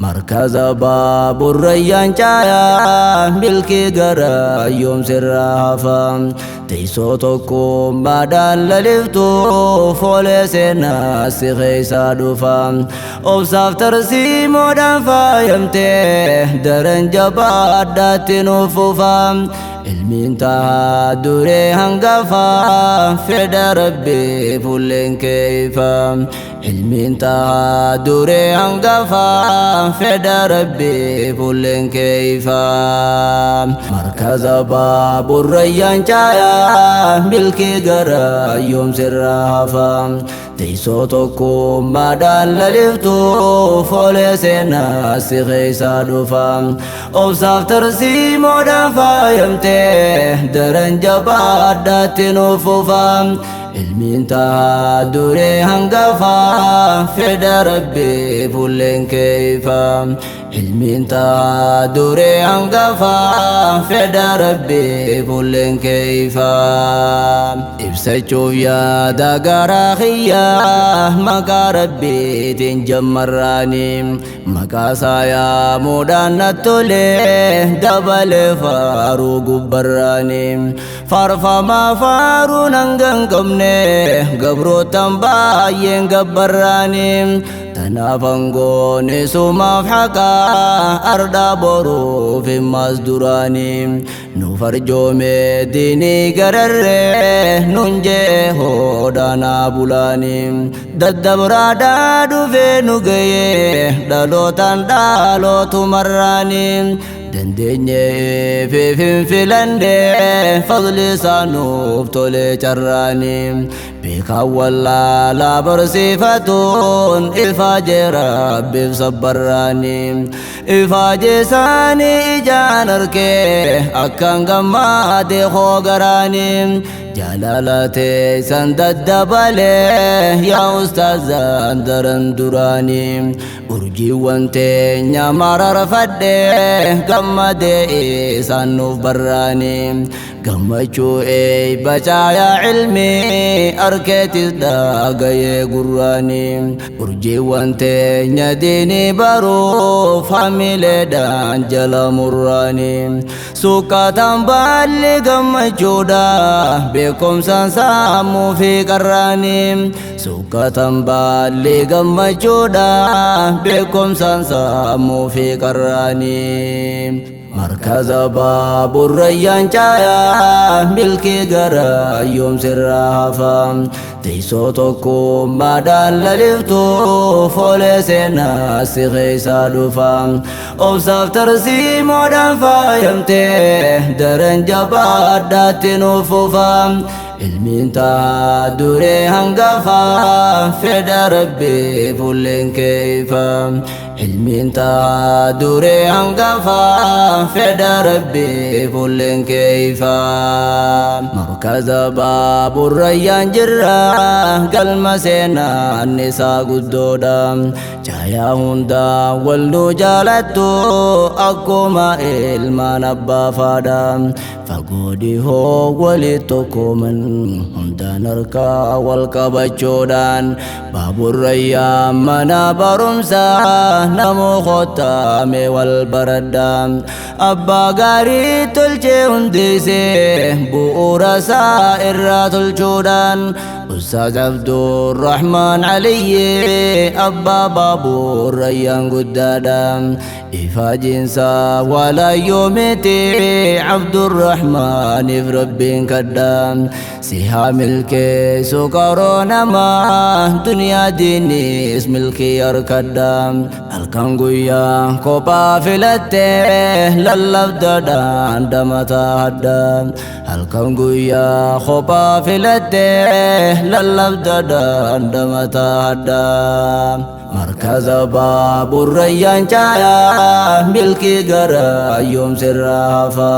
Markaza baaburrayyaan caayaa milkii gara yoomsirraa hafa. Teessoo tokkummaadhaan laliftuu foolee seenaa si keessaa dhufa. Obsaaf tarsiimoodhaan faayamtee daran jabaa addaatti nuuf fufa. Ilmiin tahaa duree hangafaa fedha rabbii fuulleen keeyfa. Ilmiin tahaa duree hangafaa fedha rabbii fuulleen keeyfa. Markaza baaburrayyaan caayaa milkii gara yoomsirraa hafa. Teessoo tokkummaadhaan laliftuu foolee seenaa si keessaa dhufa. Obsaaf tarsiimoodhaan faayamtee daran jabaa addaatti nuuf fufa. Ilmiin tahaa duree hangafaa fedha rabbii fuulleen keeyfa. Ilmiin tahaa duree hangafaa fedha rabbii fuulleen keeyfa. Ibsachuuf yaada garaa kiyyaa maqaa rabbiitiin jammarraanii, maqaa isaa yaamuudhaan natti tolee dabalee faaruu gubbarraanii. Faarfamaa faaruun hanga hin qabne gabrootaan baay'een gabbarraanii. Tanaaf aangoon isumaaf haqaa ardaa boruuf himmas duraanii. Nu farjoome diinii gararree nun jee hoodhaanaa bulaanii. Daddabraadhaa dhufee nu ga'ee dhalootaan dhalootumarraanii. Dandeenye fi filanne fadli isaa nuuf tolee carraanii. Beekaan wallaalaa barsiifatuun ifaajee rabbiif sabbarraanii. Ifaajee isaanii ijaan arkee akkaan gammadee hoo garaanii. Jaalala teessan daddabalee yaa ustaazaan daran duraanii. Urjiiwwan teenya mararfadhee gammadee isaan nuuf barraanii. Gammachuu eeyba caayaa ilmii arkeetis dhagayee gurraanii. Urjiiwwan teenya diinii baruuf hamileedhaan jala murraanii. Suuqataan baalli gammachuudha beekumsaan sammuu fi qarraanii. Suuqataan baalli gammachuudha beekumsaan sammuu fi qarraanii. Markaza baaburrayyaan caayaa milkii gara yoomsirraa hafa. Teessoo tokkummaadhaan laliftuu foolee seenaa si keessaa dhufa. Obsaaf tarsiimoodhaan faayamtee daran jabaa addaatti nuuf fufa. Ilmiin tahaa duree hangafaa fedha rabbii fuulleen keeyfa. Ilmiin tahaa duree hangafaa fedha rabbii fuulleen keeyfa. Markaza baaburrayyaan jirra galma seenaan isaa guddoodha. Caayaa hundaa wal nu jaalattu akkuma ilmaan abbaa faadha. Fagoo dhihoo walitti tokkooman hundaan harkaa wal qabachuudhaan, baaburrayyaa mana barumsaa namuu kottaame wal baradha. Abbaa gaarii tolchee hundeessee bu'uura isaa irraa tolchuudhaan, Ustaaz Abdurrahmaan Aliyyi abbaa baaburrayyaan guddaadha. Ifaajiinsaa walaayyoo miti Abdurrahmaaniif rabbiin kadha. Si haa milkeessu qaroo namaa, duniyaa diinis milkii harkadha. Halkan guyyaa kophaa filattee lallabdadhaan damataa hadda. Halkan guyyaa kophaa filattee lallabdadhaan damataa hadda. Markaza baaburrayyaan caayaa milkii gara yoomsirraa hafa.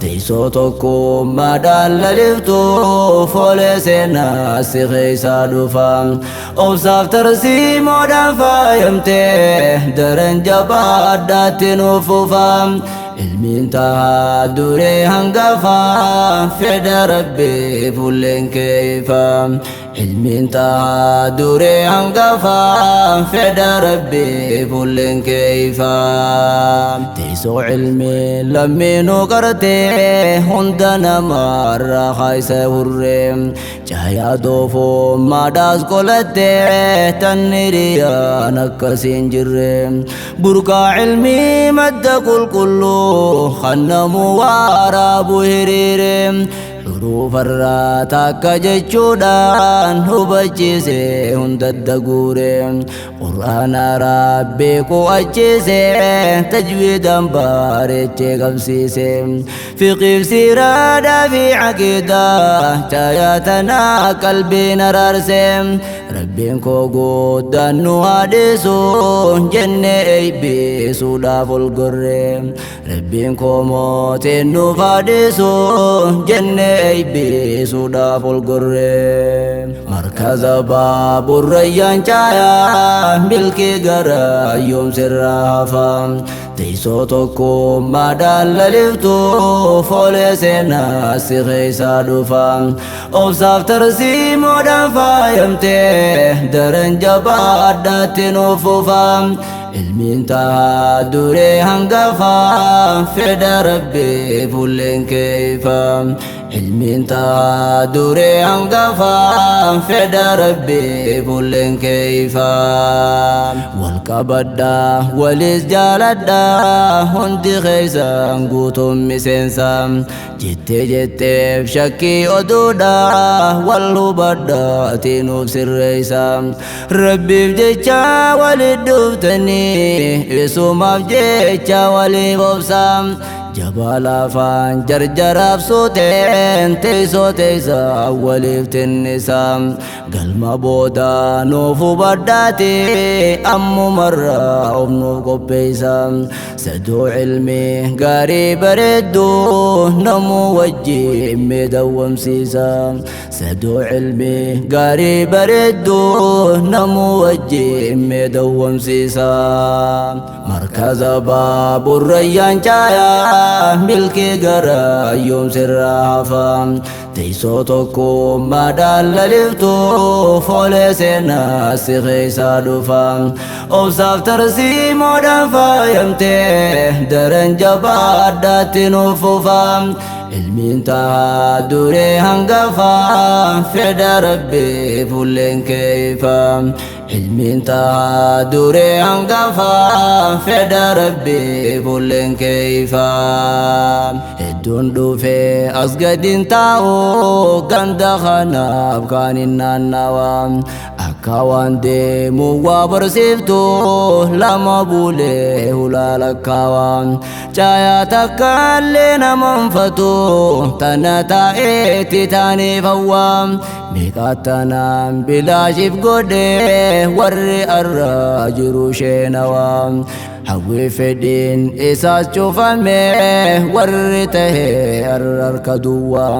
Teessoo tokkummaadhaan laliftuu foolee seenaa si keessaa dhufa. Obsaaf tarsiimoodhaan faayamtee daran jabaa addaatti nuuf fufa. Ilmiin tahaa duree hangafaa fedha rabbii fuulleen keeyfa. Ilmiin tahaa duree hangafaa fedha rabbii fuulleen keeyfaa. Teessoo ilmii lammiinuu qartee hunda namaarraa kaaysa hurree. Caayaa doofoo maadhaas qolattee tanni riyaan akkasiin jirre. Burqaa ilmii madda qulqulluu kannamuu waaraabu hiriire. Huruufarraa takka jechuudhaan hubachiise hunda daguure. Qur'aana rabbii qo'achiise tajwiidaan bareechee qabsiise. Fiqiif siiraadhaa fi caqiidaa caayaa tanaa qalbiin araarse. Rabbiin koo guddaan nu haadhisu jennee eebbisuudhaaf ol gorre. Rabbiin koo mootiin nuuf haadhisu jennee eebbisuudhaaf ol gorre. Markaza baaburrayyaan caayaa milkii gara yoomsirraa hafa. Teessoo tokkummaadhaan laliftu foolee seenaa si keessaa dhufa. Obsaaf tarsiimoodhaan faayamtee daran jabaa addaatti nuuf fufa. Ilmiin tahaa duree hangafaa fedha rabbii fuulleen keeyfa. Ilmiin tahaa duree hangafaa fedha rabbii fuulleen keeyfa. Wal qabadhaa walis jaaladhaa hundi keessan guutuun miseensa. Jettee jetteef shakkii oduudhaa wal hubadhaa tiinuuf sirreessa. Rabbiif jecha walit dhuftanii isumaaf jecha waliif obsa. Jabaa lafaan jarjaraaf suuteen teessoo teessaa waliif tinnisa. Galma booda nuuf hubadhaati ammumarraa of nuuf qopheessa. Saduu ilmii gaarii bareedduu namuu wajjin miidhawwamsiisa. Saduu ilmii gaarii bareedduu namuu wajjin miidhawwamsiisa. Markaza baaburrayyaan caayaa milkii gara yoomsirraa hafa. Teessoo tokkummaadhaan laliftu foolee seenaa si keessaa dhufa. Obsaaf tarsiimoodhaan faayamtee daran jabaa addaatti nuuf fufa. Ilmiin tahaa duree hangafaa fedha rabbii fuulleen keeyfa. Ilmiin tahaa duree hangafaa fedha rabbii fuulleen keeyfa. Hedduun dhufee as gadiin taa'u ganda kanaaf kaan hin naannawa. Akka waan deemu waa barsiiftu lama bulee hulaa lakkaawa. Caayaa takkaallee nama hinfatu tana taa'eetti taaniif hawwa. Meeqa tanaan bilaashiif godhee warri arraa jiru sheenawa. Hawwi fedhiin isaas cufame warri tahee arra duwwaa.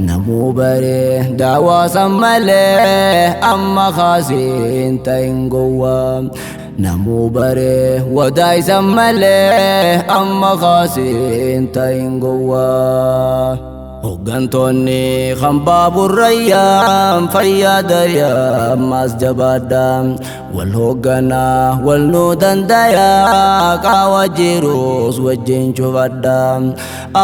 Namuu baree daawaa san malee amma kaasiin ta'in gowwaa. Namuu baree wadaa isan malee amma kaasiin ta'in gowwaa. Hooggantoonni kan baaburrayyaan fayyaa dayyaa ammas jabaadhaa. Wal hoogganaa wal nu dandayaa qaawa jirus wajjin cufadhaa.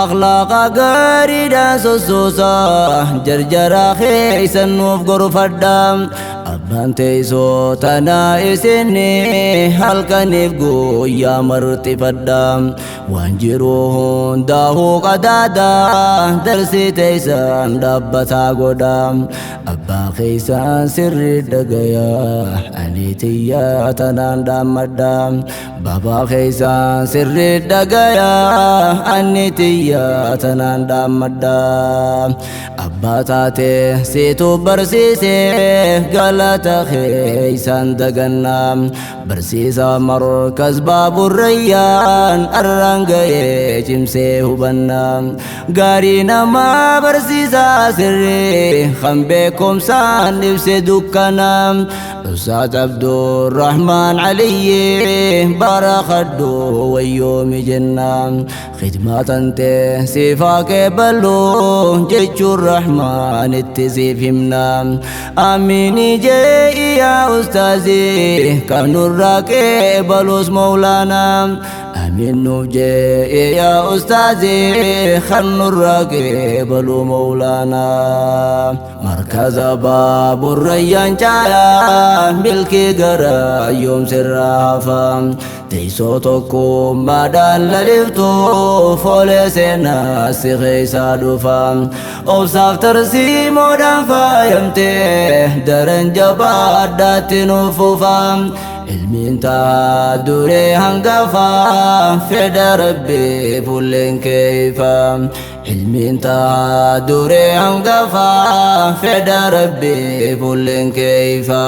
Akhlaaqa gaariidhaan sossoosaa jarjaraa keessan nuuf gorfadhaa. Abbaan teessoo tanaa isinii halkaniif guyyaa marxifadhaa. Waan jiru hundaa'uu qadaadaa darsii teessan dhaabbataa godhaa. Abbaa keessan sirri dhagayaa ani tiyyaa tanaan dhaammadhaa. Babaa keessan sirri dhagayaa ani tiyyaa tanaan dhaammadhaa. Abbaa taatee siitu barsiisee galata keessan dagannaa. Barsiisaa Markaz Baaburrayyaan arraan ga'ee cimsee hubannaa. Gaarii namaa barsiisaa sirrii kan beekumsaan ibse dukkanaa. Ustaaz Abdurrahmaan Aliyyi barakadhu wayyoomi jennaa. Khidmaa tantee siifaa qeebaluu jechuun Rahmaan itti siif himnaa. Amiini jee yaa ustaazii kan nurraa qeebalus Mawlaanaa. Amiin nuuf jee yaa ustaazii kan nurraa qeebaluu Mawlaanaa. Markaza Baaburrayyaan caalaa milkii gara yoomsirraa hafa. Teessoo tokkummaadhaan laliftuu foolee seenaa si keessaa dhufa. Obsaaf tarsiimoodhaan faayamtee daran jabaa addaatti nuuf fufa. Ilmiin taa duree hangafaa fedha Rabbii fuulleen keeyfa. Ilmiin taa duree hangafaa fedha Rabbii fuulleen keeyfa.